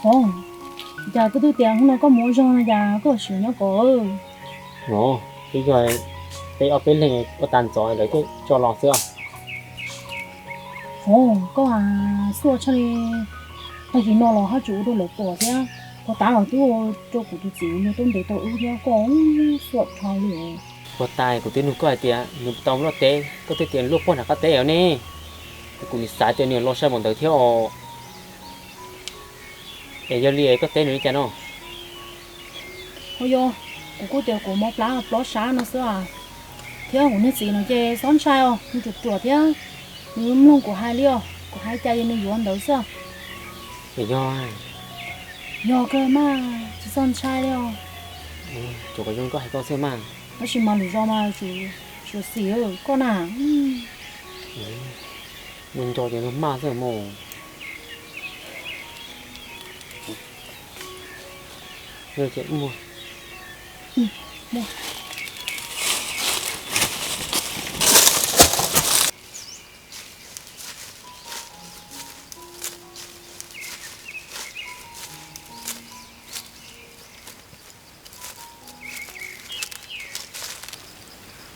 Ov, cas koj twb tias hnub no koj mus ua zog no cas koj tseem nyob ko? Ov, twb yog peb ob peb leeg ua tag ntxov lawv thiaj tso los xwb. Ov, koj xuaj tshaj li, tag kis no los haj tseem ua rau lawv tuam thiab, puag ta los twb ua rau kuv tus txiv nws tuaj ntes tau wb thiab, koj xuaj dhau li. Puag ta kuv twb nug koj hais tias nws tau mus luaj teb, koj twb tias luaj puag nram qab teb os ne. Kuv nim xav tias nws los sai npaum ntawd thiab os. Es yog li koj teb nws li cas no? Ua yog, kuv kuj tias kuv mob plab plob sab no xwb as, thiab kuv niag txiv no ces txhob ntshai os, nws ruam ruam thiab, nws mloog kuv hais li os, kuv hais cas ces nws yuav ntawd xwb. Es yog, yog kawg mas tsis txhob ntshai li os. Tsuas zoo koj hais koj xwb mas. Tab sis mas lwm zaus mas tsuas xim koj na. Mus nco ces nws maj xwb mus.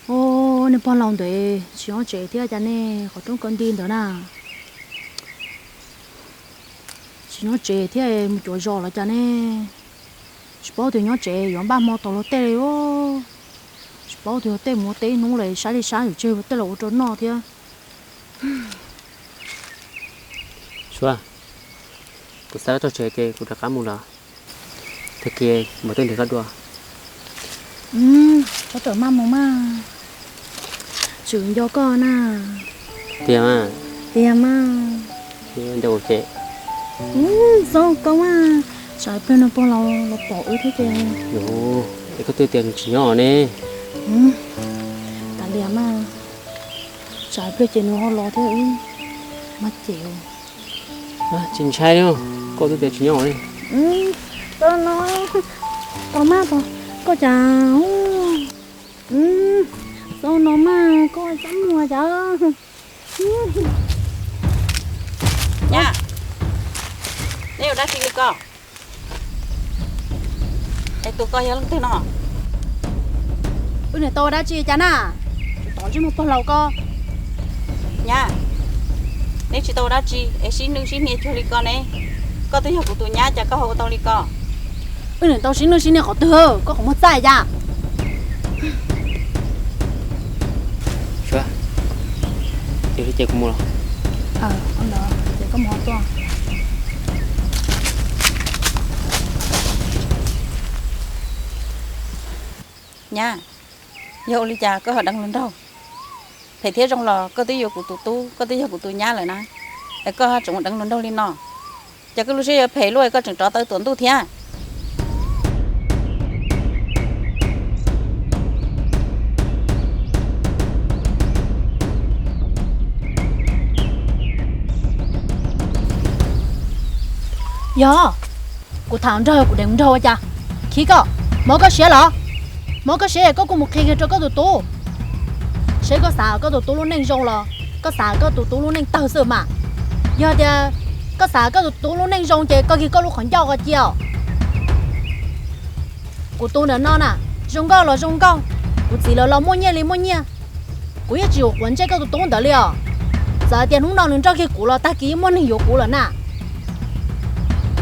Ov, nej pog laus ntawd tsis nyob tsev thiab cas ne, qhov rooj kaw nti ntawd na. Tsis nyob tsev thiab mus cuav zos los cas ne. Tsis paub tias nyob tsev yuav npaj hmo tos luag tej li. Tsis paub tias luag tej mus ua teb ib hnub lawm saib li saib yuav tseg luag tej los ua rau noj thiab. Suav, kuv xa koj txog tsev ces kuv rov qab mus lawm. Tag kis mam tuaj nrhiav koj dua. Koj tawm maj mus mas, tswm nco koj na. Tiag mas. Tiag mas. Nco kuv ces. Txhob koj mas, tsam pliag no pog laus los pom wb thiab ces. Es koj twb tias nws tsis nyob ne. Kav liam mas, tsam pliag ces nws ho los thiab wb mas ces. Tsis ntshai li, koj twb tias tsis nyob li. Tau no, tau mas, koj cas, tau no mas koj txhob muag cas. Nyab, neb ua dab tsi li ko? Es tus ko yog leej twg no? Wb niam tau ua dab tsi cas na? Tsum tom ntsej muag pog laus ko. Nyab, neb tsis tau ua dab tsi es sib nwj sib hnia cuag li ko ne. Koj twb yog kuv tus nyab cas koj ho ua tau li ko? Wb niam tau sib nwj sib hnia qhov twg, koj qhov muag txaij cas? Suav, yog li ces kuv mus los. Ces koj mus ho tuaj. Nyab, yog ua li cas koj ho deev hluas nraug? Phem thiab zoo los koj twb yuav kuv tus tub, koj twb yog kuv tus nyab lawm na, es koj tseem mus deev hluas nraug li no. Ces koj lub siab yuav phem luaj es koj tseem rov tawm tuam ntuj thiab. Yog, kuv tham nraug kuv deev nraug ua cas? Khib koj, mob koj siab los? Mob koj siab es koj kuj mus qhia kiag rau koj tus tub. Seb koj xav koj tus tub lub neej zoo los koj xav koj tus tub lub neej tawg xwb mas. Yog tias koj xav koj tus tub lub neej zoo ces koj kiag koj lub qhov ncauj ko cia os. Kuv tus ntawm no na, zoo nkauj los zoo nkauj, kuv txiv lawv los muaj nyiaj li muaj nyiaj. Kuv yeej tsis yuav quav ntsej koj tus tub ntawd li os. Txawm hais tias hnub no nws nrauj kiag kuv los tag kis yeej muaj neeg yuav kuv lawm na.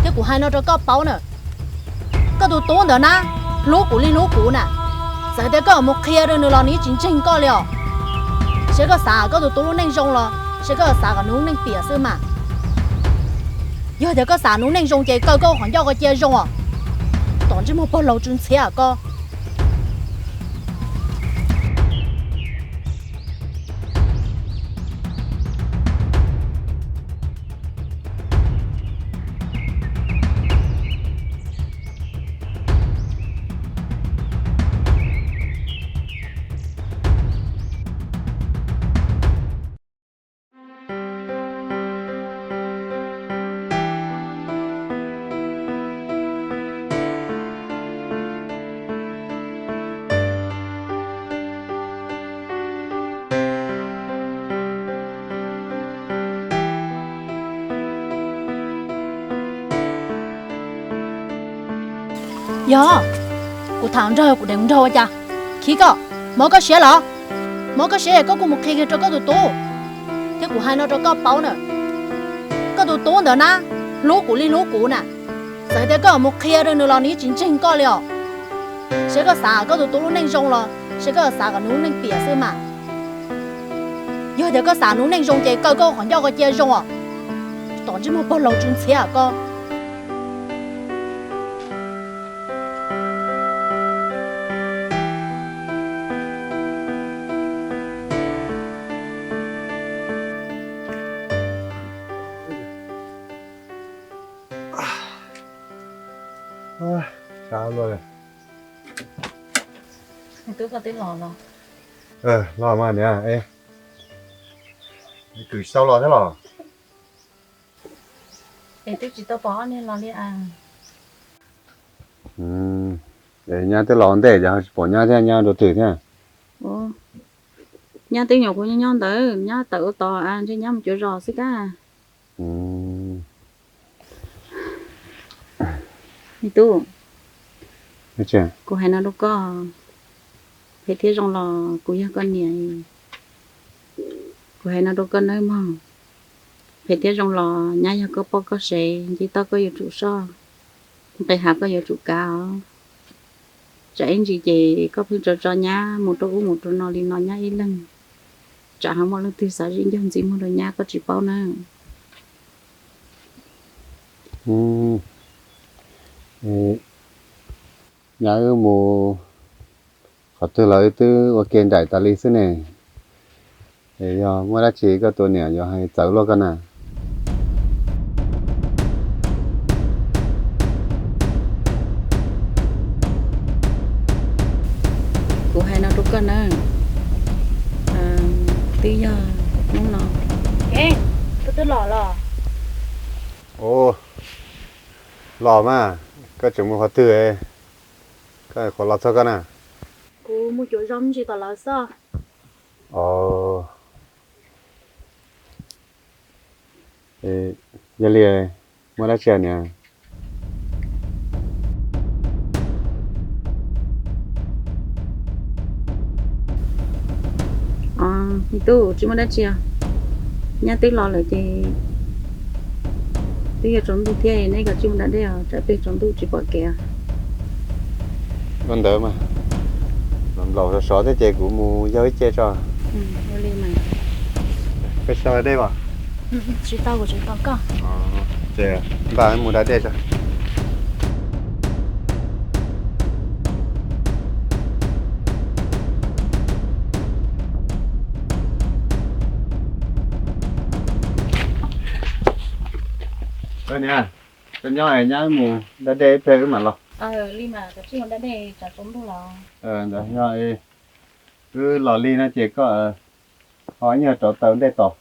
Thiab kuv hais no rau koj paub na, koj tus tub ntawd na, hlub kuv li hlub kuv na. Txawm hais tias koj mus qhia rau nws los nws yeej tsis ntseeg koj li os. Seb koj xav koj tus tub lub neej zoo los Seb koj xav kom nws lub neej piam xwb mas. Yog tias koj xav nws lub neej zoo ces kaw koj qhov ncauj ko cia zoo os. Tom ntsej muag pog laus tsw ntxhiab koj. Yog, kuv tham nraug kuv deev nraug ua cas? Khib koj, mob koj siab los? Mob koj siab es koj kuj mus qhia kiag rau koj tus tub. Thiab kuv hais no rau koj paub na, koj tus tub ntawd na, hlub kuv li hlub kuv na. Txawm tias koj mus qhia rau nws los nws yeej tsis ntseeg koj li os. Seb koj xav koj tus tub lub neej zoo los seb koj xav kom nws lub neej piam xwb mas. Yog tias koj xav nws lub neej zoo ces kaw koj qhov ncauj ko cia zoo os. Tom ntsej muag pog laus tsw ntxhiab koj. Twb koj twb los los? Los mas niam, es kws sau los thiab los? Es twb tsis tau pom ob niag los li as. Es nyab twb los ua ntej ces ho tsis pom nyab thiab, nyab rau twg thiab? Nyab twb nyuam qhuav nyob nyob ntawd, nyab tawm ua tod as, ntshe nyab mus cuav zos xwb kab. Me tub, kuv hais no rau koj, phem thiab zoo los kuv yog koj niam. Kuv hais no rau koj nawb mog, phem thiab zoo los nyab yog koj poj koj sev, nce toj koj yuav tsum soj, nqis hav koj yuav tsum kav os. Tsam ib ntsis ces koj pheej tso tso nyab mus rau ub mus rau no li no nyab ib leeg, tsam ho muaj leej twg xav zij ncauj ntxiv muag rau nyab koj tsis paub na. Nyab wb mus qhov twg los wb twb ua ke nraim tas li xwb ne. Es yog muaj dab tsi koj tus niam yuav hais txawv luaj koj na. Kuv hais no rau koj na, twb yog hnub no. Koj twb los los? Los mas, koj tseem mus qhov twg? Koj qhuav los txog koj na. Kuv mus cuav zos me ntsis tom lawv xwb. Yog li, muaj dab tsi niam? Me tub, tsis muaj dab tsi os. Nyab twb los lawm ces twb yuav tsaus ntuj thiab, neb kom tsis mus da dej os, tsam pem tsaus ntuj tsis pom kev. Ua ntawd mas, nplaum sov sov thiab ces kuv mus yog ib ce tso. Peb tsis tau da dej mas. Tsis tau, kuv tsis tau koj. Ces npaj mus da dej tso. Niam, koj nyob, nyab mus da dej ib pliag wb mam los. Li mas, koj tsis mus da dej tsam tsaus ntuj los. Ntawd yog wb los li no ces koj ho ib nyuag rauv taws ntej tos.